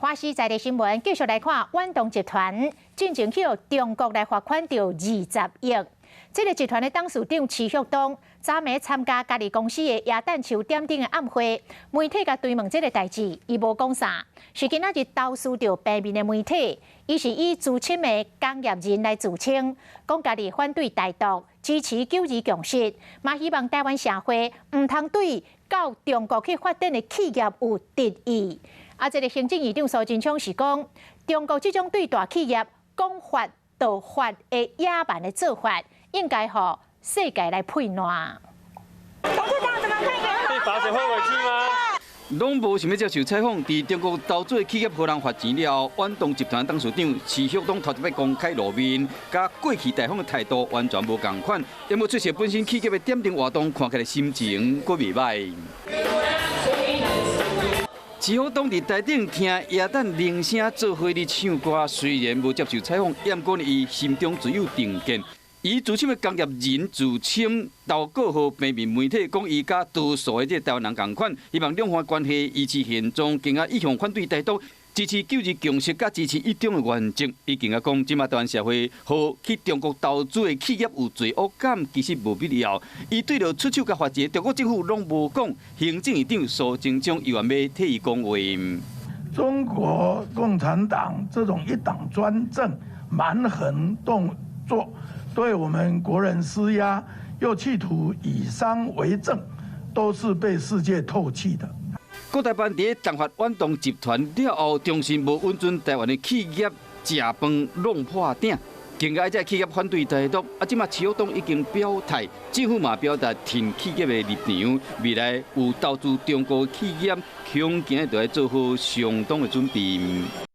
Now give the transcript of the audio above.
華視在地新聞繼續來看，遠東集團進前去予中國來罰款著20億。這个集團的董事長池旭東昨暝參加家己公司的耶誕樹點燈的暗會，媒體共追問這个代誌，伊無講啥。是今仔日投訴著平面的媒體，伊是以資深的工業人來自稱，講家己反對台獨，支持九二共識，嘛希望台灣社會毋通對到中國去發展的企業有敵意。啊，這个行政院長蘇貞昌是講，中國這種對大企業講罰就罰的野蠻的做法，應該予世界來批爛。董事長怎麼看？被罰錢會委屈嗎？攏無想欲接受採訪，佇中國投資企業予人罰錢了後，遠東集團董事長池旭東頭一擺公開露面，佮過去大方的態度完全無仝款。毋過出席本身企業的點燈活動，看起來心情閣袂䆀。池旭東佇台頂聽耶誕鈴聲做伙咧唱歌，雖然無接受採訪，毋過伊心中自有定見。以資深的工業人自稱，投稿予平面媒體講，伊佮多數的這台灣人仝款，希望兩岸關係維持現狀，更加一向反對台獨，支持九二共識，佮支持一中的原則。伊更加講，這馬台灣社會予去中國投資的企業有罪惡感，其實無必要。伊對著出手共罰錢，中國政府攏無講。行政院長蘇貞昌猶原欲替伊講話。中國共產黨這種一黨專政、蠻橫動作，對我們國人施壓，又企圖以商為政，都是被世界唾棄的。國台辦佇重罰遠東集團了後，中信無允准台灣的企業食飯弄破鼎，更加這企業反對台獨。啊，這馬池旭東已經表態，政府嘛表達挺企業的立場，未來有投資中國企業，恐驚著愛做好相當的準備。